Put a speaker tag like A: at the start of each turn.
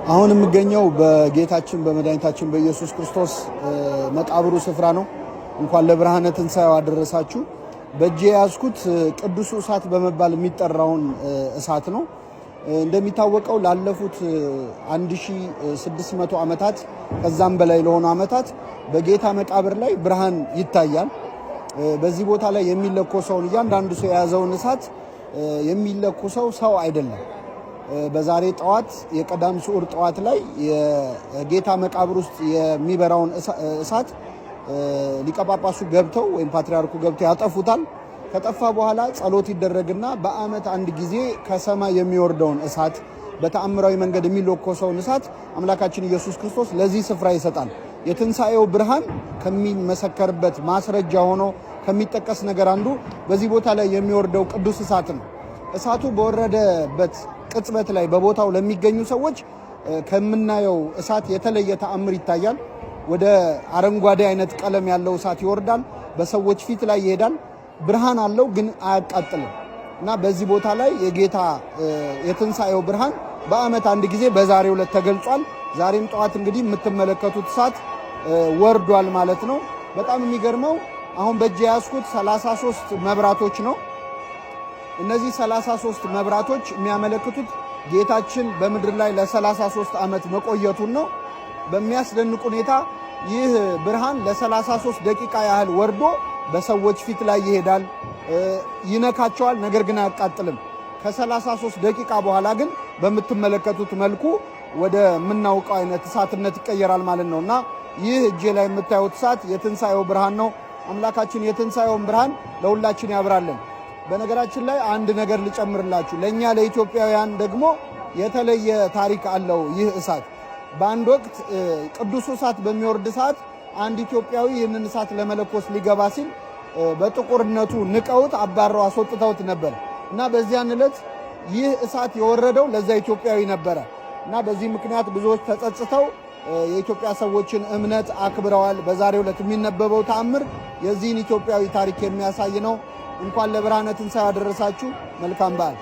A: አሁን የምገኘው በጌታችን በመድኃኒታችን በኢየሱስ ክርስቶስ መቃብሩ ስፍራ ነው። እንኳን ለብርሃነ ትንሣኤው አደረሳችሁ። በእጄ የያዝኩት ቅዱሱ እሳት በመባል የሚጠራውን እሳት ነው። እንደሚታወቀው ላለፉት 1600 ዓመታት ከዛም በላይ ለሆኑ ዓመታት በጌታ መቃብር ላይ ብርሃን ይታያል። በዚህ ቦታ ላይ የሚለኮሰውን እያንዳንዱ ሰው የያዘውን እሳት የሚለኩሰው ሰው አይደለም። በዛሬ ጠዋት የቀዳም ስዑር ጠዋት ላይ የጌታ መቃብር ውስጥ የሚበራውን እሳት ሊቀ ጳጳሱ ገብተው ወይም ፓትርያርኩ ገብተው ያጠፉታል። ከጠፋ በኋላ ጸሎት ይደረግና በዓመት አንድ ጊዜ ከሰማይ የሚወርደውን እሳት፣ በተአምራዊ መንገድ የሚለኮሰውን እሳት አምላካችን ኢየሱስ ክርስቶስ ለዚህ ስፍራ ይሰጣል። የትንሣኤው ብርሃን ከሚመሰከርበት ማስረጃ ሆኖ ከሚጠቀስ ነገር አንዱ በዚህ ቦታ ላይ የሚወርደው ቅዱስ እሳት ነው። እሳቱ በወረደበት ቅጽበት ላይ በቦታው ለሚገኙ ሰዎች ከምናየው እሳት የተለየ ተአምር ይታያል። ወደ አረንጓዴ አይነት ቀለም ያለው እሳት ይወርዳል። በሰዎች ፊት ላይ ይሄዳል። ብርሃን አለው ግን አያቃጥልም። እና በዚህ ቦታ ላይ የጌታ የትንሣኤው ብርሃን በዓመት አንድ ጊዜ በዛሬው ዕለት ተገልጿል። ዛሬም ጠዋት እንግዲህ የምትመለከቱት እሳት ወርዷል ማለት ነው። በጣም የሚገርመው አሁን በእጅ የያዝኩት 33 መብራቶች ነው። እነዚህ 33 መብራቶች የሚያመለክቱት ጌታችን በምድር ላይ ለ33 ዓመት መቆየቱን ነው። በሚያስደንቅ ሁኔታ ይህ ብርሃን ለ33 ደቂቃ ያህል ወርዶ በሰዎች ፊት ላይ ይሄዳል፣ ይነካቸዋል፣ ነገር ግን አያቃጥልም። ከ33 ደቂቃ በኋላ ግን በምትመለከቱት መልኩ ወደ ምናውቀው አይነት እሳትነት ይቀየራል ማለት ነው። እና ይህ እጄ ላይ የምታዩት እሳት የትንሣኤው ብርሃን ነው። አምላካችን የትንሣኤውን ብርሃን ለሁላችን ያብራልን። በነገራችን ላይ አንድ ነገር ልጨምርላችሁ። ለእኛ ለኢትዮጵያውያን ደግሞ የተለየ ታሪክ አለው ይህ እሳት። በአንድ ወቅት ቅዱሱ እሳት በሚወርድ ሰዓት አንድ ኢትዮጵያዊ ይህንን እሳት ለመለኮስ ሊገባ ሲል በጥቁርነቱ ንቀውት አባረው አስወጥተውት ነበር። እና በዚያን ዕለት ይህ እሳት የወረደው ለዛ ኢትዮጵያዊ ነበረ። እና በዚህ ምክንያት ብዙዎች ተጸጽተው የኢትዮጵያ ሰዎችን እምነት አክብረዋል። በዛሬው ዕለት የሚነበበው ተአምር የዚህን ኢትዮጵያዊ ታሪክ የሚያሳይ ነው። እንኳን ለብርሃነ ትንሣኤው አደረሳችሁ። መልካም በዓል።